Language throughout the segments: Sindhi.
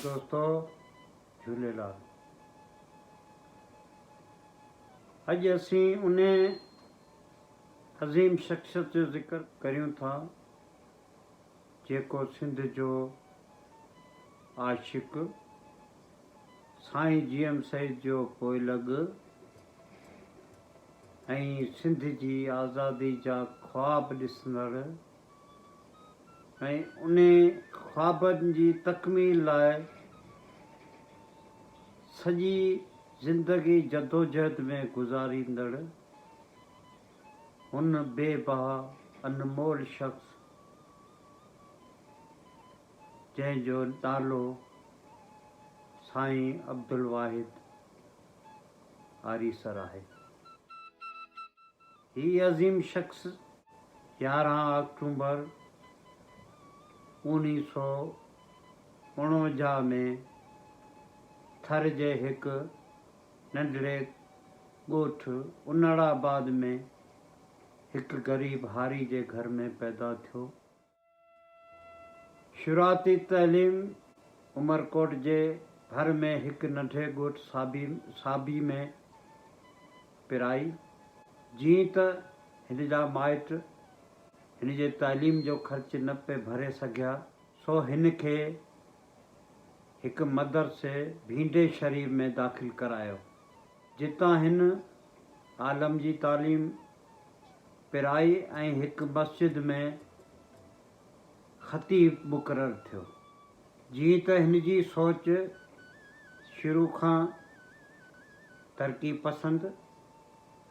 دوستو جهوليلال اڄ اسين انهي عظيم شخصيت جو ذڪر ڪريون ٿا جيڪو سنڌ جو عاشق، سائين جي ايم سيد جو پوئلڳ ۽ سنڌ جي آزادي جا خواب ڏسندڙ ۽ انهي خوابن جي تڪميل لاء سڄي زندگي جدوجهد ۾ گذاريندڙ هن بي بها انمول شخص جنهن جو نالو سائين عبدالواحد آريسر آهي. هي عظيم شخص 11 آڪٽومبر 1949 ۾ ٿر جي هڪ ننڍڙي ڳوٺ انڙ آباد ۾ هڪ غريب هاري جي گهر ۾ پيدا ٿيو. شروعاتي تعليم عمرڪوٽ جي ڀر ۾ هڪ ننڍي ڳوٺ صابي صابي ۾ پرائي. جيئن ته هن جا مائٽ هن جي تعليم جو خرچ نه پئي ڀري سگهيا، سو هن کي هڪ مدرسي ڀينڊي شريف ۾ داخل ڪرايو، جتان هن عالم جي تعليم پرائي ۽ هڪ مسجد ۾ خطيب مقرر ٿيو. جيئن ته هن جي سوچ شروع کان ترقي پسند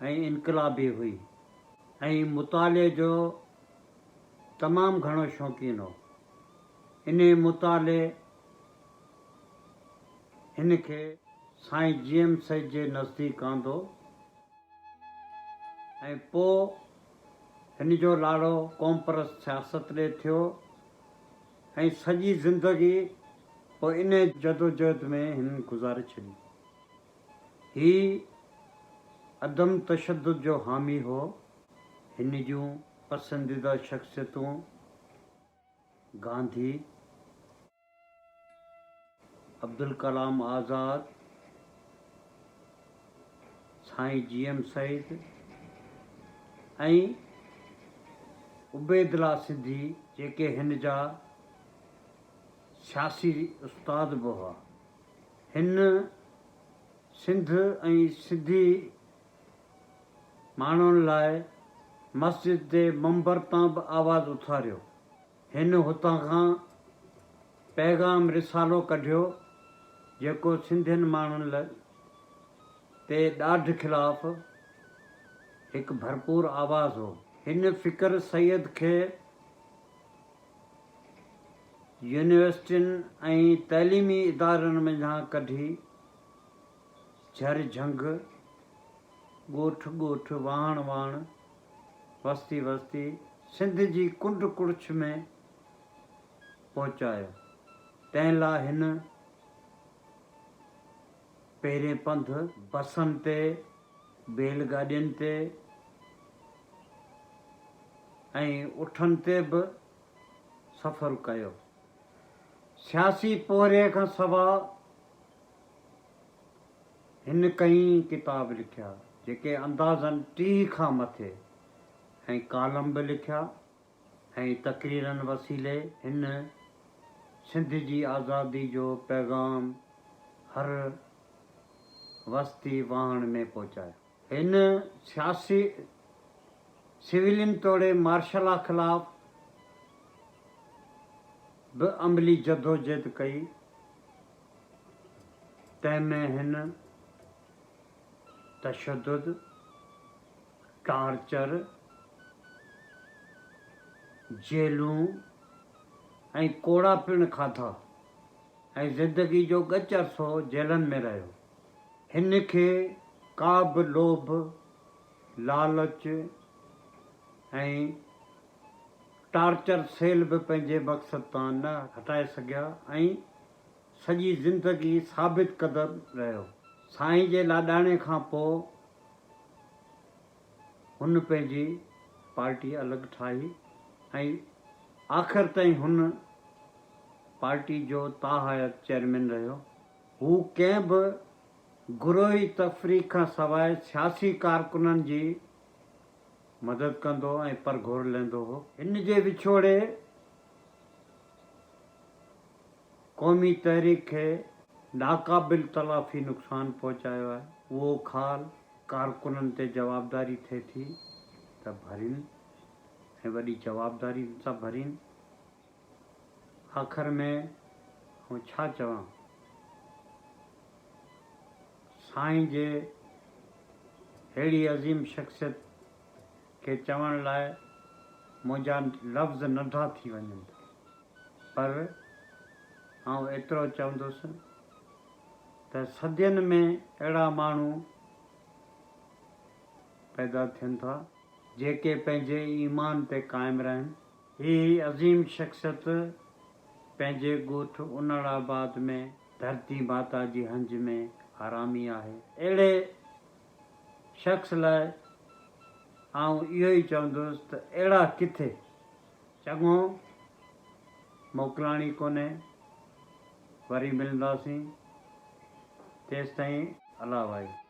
۽ انقلابي هئي ۽ مطالعي جو تمام گهڻو شوقين هو. انهي مطالعي هن کي سائين جي ايم سيد جي نزديڪ آندو. ۽ پوء هن جو لاڙو قومپرست سياست ڏي ٿيو ۽ سڄي زندگي پوء انهي جدوجهد ۾ هن گذاري ڇڏي. هي عدم تشدد جو حامي هو. هن جون پسنديده شخصيتون گانڌي، عبدالڪلام آزاد، سائين جي ايم سيد ۽ عبيدالله سنڌي جيڪي هن جا سياسي استاد به هئا. هن سنڌ ۽ سنڌي ماڻهن لاء مسجد جي منبر تان به آواز اٿاريو. هن هتان کان پيغام رسالو ڪڍيو، جيڪو سنڌين ماڻهن تي ڏاڍ خلاف هڪ ڀرپور آواز هو. هن فڪر سيد کي يونيورسٽين ۽ تعليمي ادارن منجهان ڪڍي جهر جهنگ، ڳوٺ ڳوٺ، واهڻ واهڻ، وستي وستي، سنڌ جي ڪنڊ ڪڙڇ ۾ پهچايو، تنهن لاء هن پهرين پنڌ بسن تي، بيل گاڏين تي ۽ اٺن تي به سفر ڪيو. سياسي پورهيي کان سواء هن ڪئين ڪتاب لکيا، جيڪي اندازن 30 کان مٿي ۽ ڪالم به لکيا ۽ تقريرن وسيلي هن سنڌ جي آزادي جو پيغام هر وستي واهڻ ۾ پهچايو. هن سياسي، سويلين توڙي مارشلا خلاف به عملي جدوجهد ڪئي. تنهن ۾ هن تشدد، ٽارچر، جيلون ۽ ڪوڙا پڻ کاڌا ۽ زندگي جو ڳچ عرصو جيلن ۾ رهيو. هن کي ڪا به لوڀ، لالچ ۽ ٽارچر سيل به پنهنجي مقصد تان نه هٽائي سگهيا ۽ سڄي زندگي ثابت قدم رهيو. سائين جي لاڏاڻي کان پوء هن پنهنجي پارٽي الڳ ٺاهي ۽ آخر تائين هن پارٽي جو تاحيات چيئرمين رهيو. هو ڪنهن به گروهي تفريق کان سواء سياسي ڪارڪنن جي مدد ڪندو ۽ پرگهور لهندو هو. هن جي وڇوڙي قومي تحريڪ کي ناقابل تلافي نقصان پهچايو آهي. اهو خال ڪارڪنن تي جوابداري ٿئي ٿي ته ڀرين ۽ وڏي جوابداري سان ڀرين. آخر ۾ آئون ڇا چوان، سائين جي ههڙي عظيم شخصيت کي چوڻ لاء منهنجا لفظ ننڍا ٿي وڃن ٿا، پر آئون ايترو چوندس ته صدين ۾ اهڙا ماڻهو پيدا ٿين ٿا، جيڪي پنهنجي ايمان تي قائم رهن. هي عظيم شخصيت پنهنجي ڳوٺ انڙ آباد ۾ ڌرتي ماتا جي هنج ۾ آرامي آهي. اهڙي شخص لاء آئون اهو ئي چوندس ته اهڙا ڪٿي؟ چڱو موڪلاڻي ڪونهي، وري ملنداسين، تيستائين الله واهي.